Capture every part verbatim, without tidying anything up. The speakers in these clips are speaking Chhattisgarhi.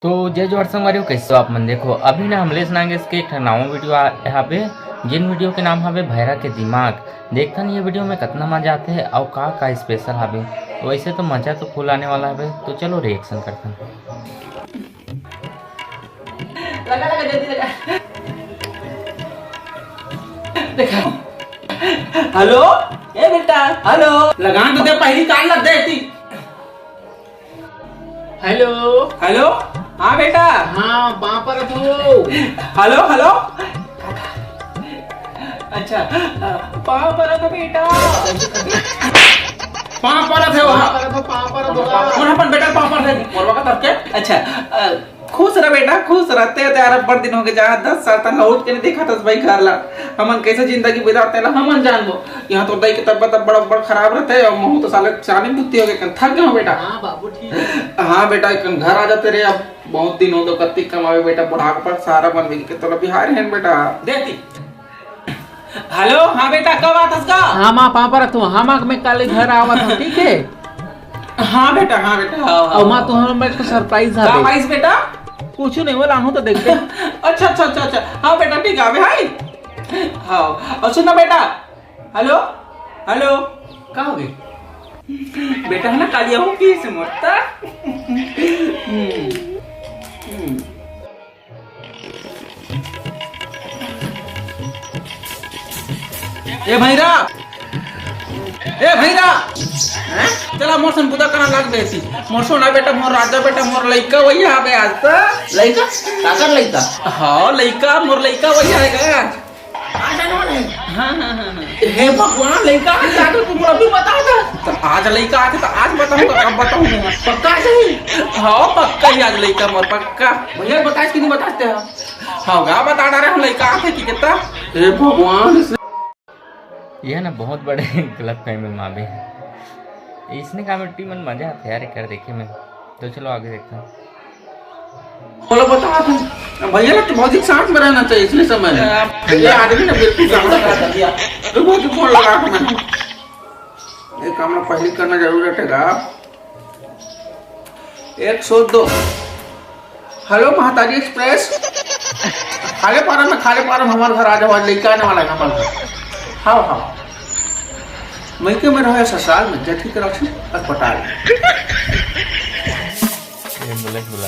तो जय जोहार संगवारी हो, कइसे हो आप मन? देखो, अभी ना हम लेस नागेश के एक ठन नवा वीडियो आ-, हाबे, जेन वीडियो के नाम हाबे भैरा के दिमाग। देखथन ये वीडियो में कतना मजा आथे अउ का का स्पेशल हाबे। वैसे तो मजा तो फुल आने वाला हाबे, तो चलो रिएक्शन करथन। लगा, लगा, जल्दी लगा। देखा। हेलो, ए बेटा, हेलो। लगान तो दे, पहली कान लग दे थी। हेलो। हेलो, हाँ बेटा। हाँ, पाँव परत हो। Hello, hello. अच्छा, पाँव परत हो बेटा। पाँव परत हे, पाँव परत हो, पाँव परत हो। कौन अपन बेटा पाँव परत हे? मोरवा का तरफ के? अच्छा, अ, खुश रह बेटा, खुश रह। ते यार, बड़ दिन हो गए, जहाँ दस साल तक लौट के नहीं देखा था भाई घर ला। हमन कैसे जिंदगी बिताते ला, हमन जानबो। यहाँ तो दाई के तबियत अब बड़ा, बड़ खराब रहते और महू तो साले चानी बुत्ती हो गए, थक गए हो बेटा। हाँ बाबू, ठीक है। हाँ बेटा, एक घर आ जाते रे, अब बहुत दिन हो तो कत्ती कमावे बेटा, बुढ़ापा सहारा बनवे के तोला बिहार है बेटा। देखती। हेलो, हाँ बेटा, कब आत हस का? हाँ माँ, पाँव परत हूँ। हाँ माँ, मैं कल घर आवत हूँ, ठीक है? हाँ बेटा, हाँ बेटा, हाँ, हाँ। अउ माँ, तुम्हारा मेरे को सरप्राइज का है। सरप्राइज बेटा? कुछ नहीं, वो लानू तो देखते हैं। अच्छा, अच्छा, अच्छा, अच्छा। हाँ बेटा, ठीक है, अबे हाय। हाँ, और सुन ना बेटा, हेलो, हेलो, का हो गए? बेटा है ना, कालिया हो गई से मरता। हम्म, हम्म। ए भैरा, ए भैरा, हैं? चला मोर सन बुता करा लाग बेसी। मोर सोना बेटा, मोर राजा बेटा, मोर लइका वही आवे आज तो। लइका? काकर लइका? हाँ, लइका, मोर लइका वही आएगा। आज आने वाला है? हाँ, हाँ, हाँ, हाँ। हे भगवान, लइका आज आके तुम अभी बता दो। तो आज लइका आके तो आज बताऊंगा, कब बताऊंगा? पक्का सही? हाँ, पक्का ही आज लइका मोर, पक्का। भैया बताइस कि नहीं बताते हो? हाँ, गा बता डारे हम लइका आथे कि कितना? हे भगवान। यह ना बहुत बड़े गलत फहमी में आबे है। इसने कमेंट्री मन मजा आथे यार, कर देखे में। तो चलो आगे देखते हैं। बोलो, बता दो। भैया, तो भौजी के साथ में रहना चाहिए इसने समय में। ये आदमी ना बिल्कुल काम कर दिया। तो भौजी फोन लगा के मैं, ये काम ना पहले करना जरूर रहेगा। एक सौ दो। हेलो, महतारी एक्सप्रेस। खाले पारा में, खाले पारा में हमारे घर आ जाओ, आज लइका आने वाला है हमारे घर। हाँ, हाँ। मइके में रहो या ससुराल में, जठी के रखी अस्पताल में। एम्बुलेंस बुला।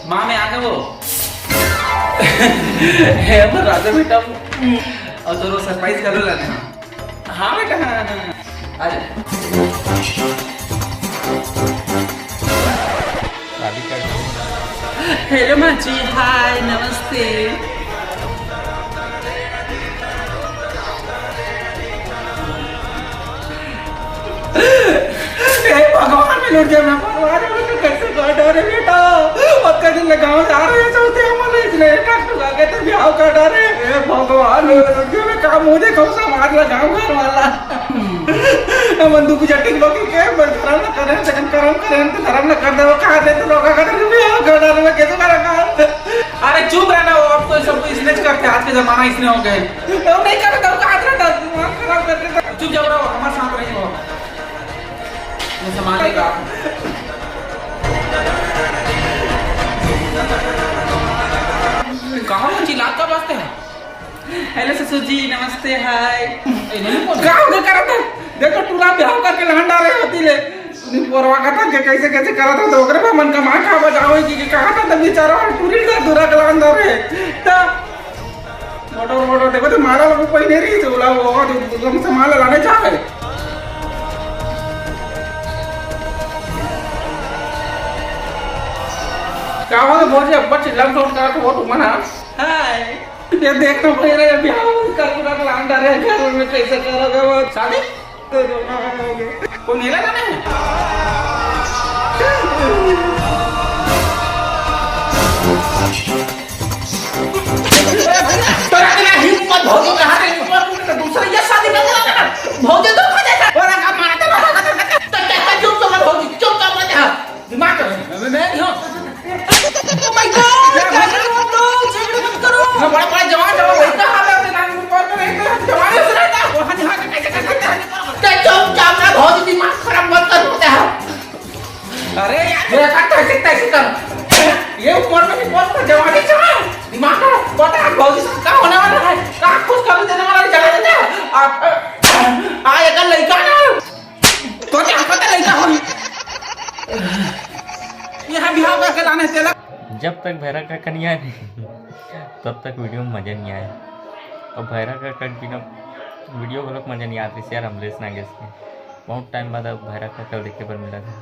माँ, मैं आ गया वो। हे, अब राजा बेटा, और तो सरप्राइज कर लो लाने। हाँ बेटा, हाँ, हाँ, हाँ। आ जा। शादी कर। हेलो माँ जी, हाय, नमस्ते। हे भगवान, मैं लुट गया, मैं मरवा रहा हूँ, तो कैसे काटा रे बेटा? पक्का दिन में गाँव जा रहे हैं, चलते हैं, हमारे इसने काट लगा के तो ब्याह काटा रे। हे भगवान, मैं लुट गया, मैं काम मुझे कौन सा मार लगा घर वाला। हमन दू जटिक लोग के, मैं धर्म न करें, लेकिन कर्म करें, तो धर्म न कर दे, वो कहा दे, तो लोग अगर भी ब्याह काटा रे, मैं कैसे करेंगा? अरे चुप रहना, वो अब तो सब इसने करते, आज के जमाना इसने हो गए। तो नहीं करता, वो कहा था, दिमाग खराब कर देता। चुप जाओ, रहो, हमारे साथ रहिए, वो। मैं संभालेगा। कहाँ वो चिल्लात का बजते हैं? हेलो ससुर जी, नमस्ते, हाय। ए, नहीं बोल। का हो गया करत है? देखो, टूरा ब्याह करके लहन डारे होती ले। नहीं बोरवा का था कि कैसे, कैसे करत हो, तो ओकरे पे मन का माँ का बजावे की, कि कहा था तब बेचारा और टूरी का दूरा का लहन डारे। ता मोटर, मोटर देखो तो माला लोग कोई नहीं रही, तो बोला, वो और तुम सामान लाने चाहे। का हो गया भौजी, अब्बा चिल्ला में सोच करा तो वो तुम ना। हाय। ये देख तो भाई रे, अभी हम कर पूरा प्लान डाले हैं, घर में कैसे करोगे वो? शादी? कोई मिला ना नहीं? तोरा के ना हिम्मत भौजी कहाँ के ऊपर, दूसरा ये शादी कर लेगा ना। भौजी तो खा जाता। और का मारता, तो चुप तो भौजी, चुप तो मत। दिमाग कर। मैं नहीं हूँ। Oh my God! क्या कर रहे हो आप लोग? झगड़े मत करो। मैं बड़ा, बड़ा जवान, जवान लड़का हाल है, तेरा ऊपर में रहता है, जवान से रहता है। जब तक भैरा काका नहीं आए नहीं, तब तक वीडियो में मजा नहीं आए। और भैरा काका के बिना वीडियो घलोक मजा नहीं आत रहिस यार, अमलेश नागेश के। बहुत टाइम बाद अब भैरा काका देखे बर मिला था।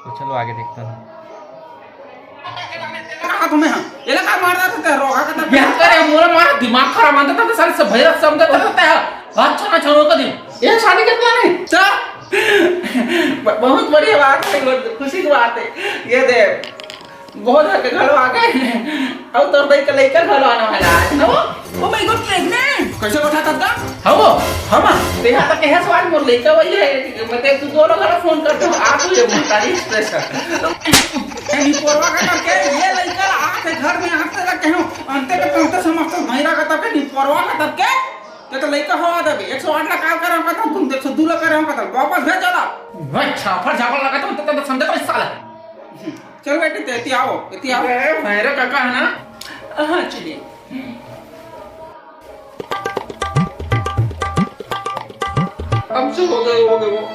तो चलो आगे देखते हैं। कहा तुम्हें हम? ये लगा मार रहा था, रोका का था। क्या करे, मोला मारा, दिमाग खराब आता था, सारे सब भैरा समझता था। अच्छा ना छोड़ो कभी। ये शादी के प्लान है? सर, ब-, बहुत बढ़िया बात है, बहुत खुशी की बात है। ये दे, बहुत हर के घलो आ गए। अब तो भाई का लइका घलो आने वाला आज, ना वो? Oh my God, pregnant! कैसे बैठा था? हाँ वो, हम, तेहा तक है सवाल, मोर लइका वही है, मतलब, तू दोनों घलो फोन करते हो, आप ही फोन करी स्पेशल। ए, निपोरवा का करके, ये लइका आके घर में आते रखे हो, अंते के पहुंचते समझते हो, भैरा का करके, निपोरवा का करके, ते तो लइका हवा देबे, एक सौ आठ ला call करे हम कहता, तुम एक सौ दो ला करे हम कहता, वापस भेज जाला। मैं छापर छापर लगा तो, तो, तो समझे तो साला। चल बेटे, ते एती आओ, एती आओ। ए, भैरा काका है ना? हाँ, चलिए। अब से हो गए, हो गए वो।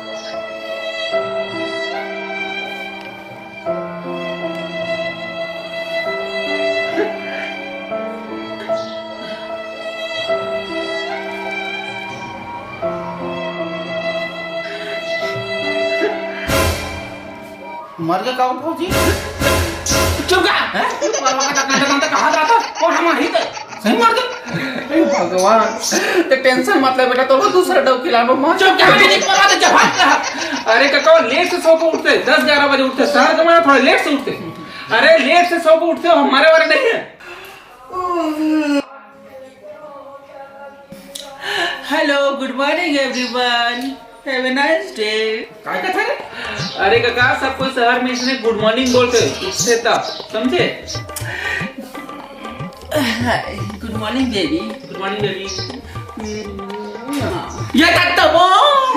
मर गए का वो भौजी? चुप का? हैं? मरवा का तक घंटा घंटा कहा जाता? कौन हमारी तो? सही मर गए? हे भगवान, ते tension मत ले बेटा, तो वो दूसरा डौकी लानो, मार। चुप, कहाँ भी नहीं पड़ा तो जवाब कहा? अरे काका, late से सो के उठते, दस ग्यारह बजे उठते, शहर के मारे थोड़ा late से उठते। अरे late से सो के उठते हो, हमारे वाले नहीं है। Hello, good morning everyone. Have a nice day. काय कथा रे? अरे काका, सब कोई शहर में इसने good morning बोलते, उठते तब, समझे? Hi, good morning baby. Good morning baby. ये तक तो वो,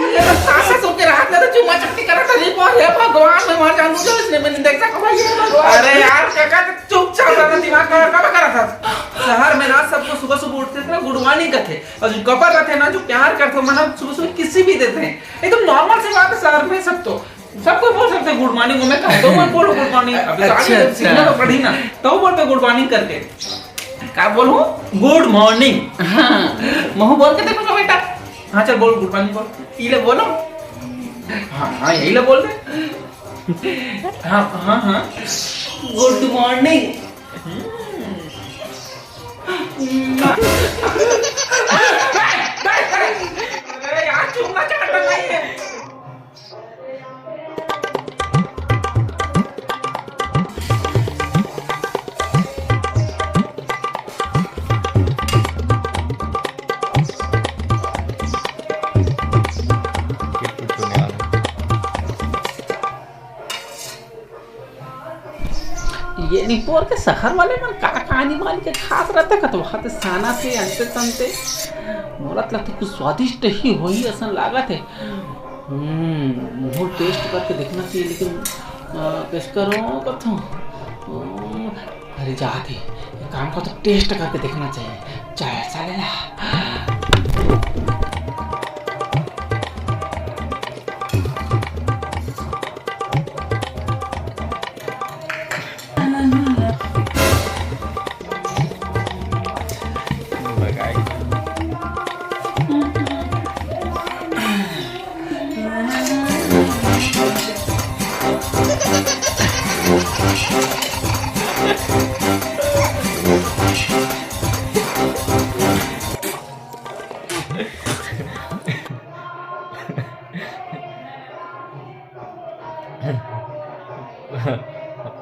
ये तो सास ससुर के रात में तो चुम्मा चट्टी करा था, नहीं पर हे भगवान, मैं मर जाऊं तो इसने मैंने देखा, कहा, ये भगवान। अरे यार काका, तो चुपचाप रहना, दिमाग का कब करा था? शहर में ना सबको सुबह सुबह उठते थे ना, good morning कहते, और जो कपल रहते हैं ना, जो प्यार करते हैं, मतलब सुबह सुबह किसी भी देते हैं, एकदम normal सी बात है शहर में सब तो। सबको बोल सकते हैं good morning, मैं कहता हूँ, मैं बोलो good morning। अभी तो आगे अच्छा, सीखना तो पड़ी ना, तो बोलते हैं good morning करके। क्या बोलूँ? Good morning। हाँ, महू बोल के देखो तो बेटा। हाँ, चल बोल, good morning बोल। ये ले बोलो। हाँ, हाँ, यही ले बोल दे। हाँ, हाँ, हाँ। Good morning। अरे यार, चूमना चाहता नहीं है। ये निपोर के शहर वाले मन का कहानी वाली के खास रहते, कतवा ते साना थे, अंते तंते। मोला तो लगता कुछ स्वादिष्ट ही होही असन लागत है। हम्म, मुंह टेस्ट करके देखना चाहिए, लेकिन, अ, कैसे करो कथो? अ, अरे जात ही, एक काम कर तो टेस्ट करके देखना चाहिए। चल, चले ना।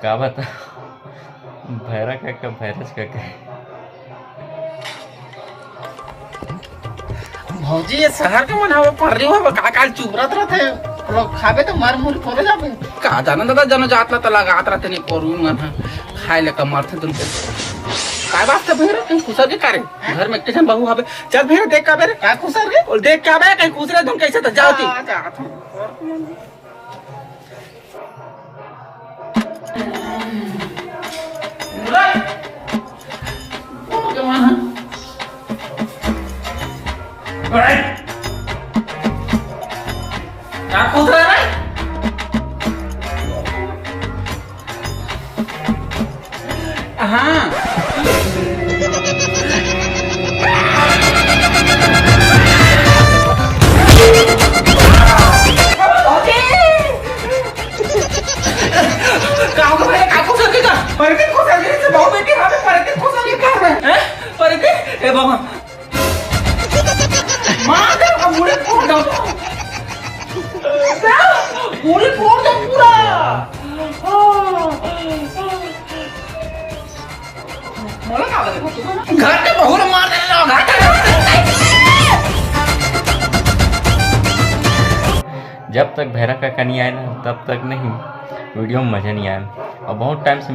का बता, भैरा काका, भैरस काका। भौजी, ये शहर के मन हवे, पर्री हवे, का काल चुबरत रथे। लोग खाबे तो मर मुर थोड़े जाबे। का जाना दादा, जनो जात ला त लगात रथे नहीं, पर्री मन ह खाए ले कमरथे तुमके। काय बात है भैरा, कहीं कुसर के कारे? घर में एक ठन बहू हवे, चल भैरा देख का बे रे। का कुसर रे? बोल देख का बे, कहीं कुसरे तुम कैसे तो जाओ ती। हाँ, जात हूँ। जब तक भैरा काका नहीं आए ना, तब तक नहीं वीडियो में मज़ा नहीं आए। और बहुत टाइम से